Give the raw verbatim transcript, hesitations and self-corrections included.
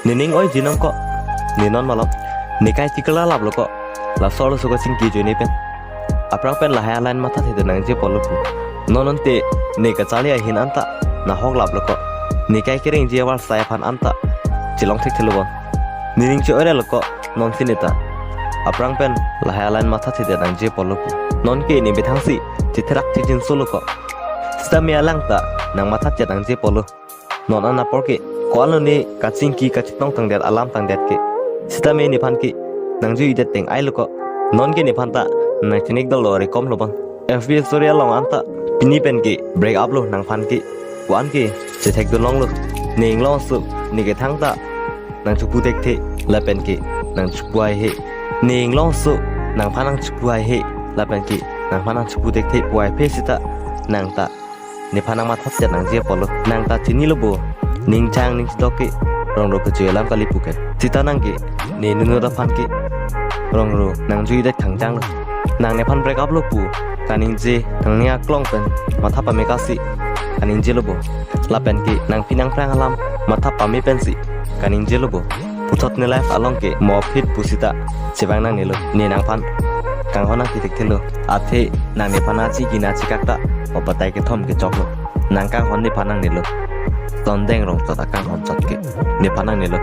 Nening oi jinong ko. Ne non malom. Ne kai chikla laplo ko. Laso arloso kachingki ajoine pen. Aphrang pen lahai aline mathathedet nangji apotlo pu. Non ante ne kacharli ahin anta nahok laplo ko. Ne kai kerengji avarsai aphan anta chilong thekthelo bon. Nening che-oirelo ko. Non si neta. Aphrang pen lahai aline mathathedet nangji apotlo pu. Nonke ne methangsi chetherak chechinsolo ko. Sitame alang ta nang mathathet nangji apotlo. Non an apor ke ko-an lo ne kachingki kachetong tangdet alam tangdet ke. Sitame nephan ke nangjuidet teng-ailo ko. Nonke nephan ta nangchinik dolo rekom lo bon. F B story along anta pini pen ke break up lo nangphan ke. Ko-an ke chethekdun longlo. Ne inglongso ne kethang ta nangchepu thekthe lapen ke nangchepu haihe. Ne inglongso nangphan nangchepu haihe lapen ke nangphan nangchepu thekthe pu haiphe seta nang ta nephan nang mathathet nangji apotlo. Nang ta chinilo bo. Ning chang ning chidok ke rongro kejui alam kali pu ke. Seta nang ke ne nunu aphan ke rongro nangjuidet khangchanglo. Nang nephan break up lo pu kaningje nangning aklong pen matha pame kasi kaningjelo bo. Lapen ke nangpi nangphrang alam matha pame pensi kaningjelo bo. Puthot ne life along ke mo phit pusita chevang nangnelo. Ne nangphan kanghon nangkethekthelo. Athe nang nephan achi gina chikak ta o patai kethom kechoklo. Nang kanghon nephan nangnelo. Tondeng rong chot akanghon chot ke nephan nangnelo.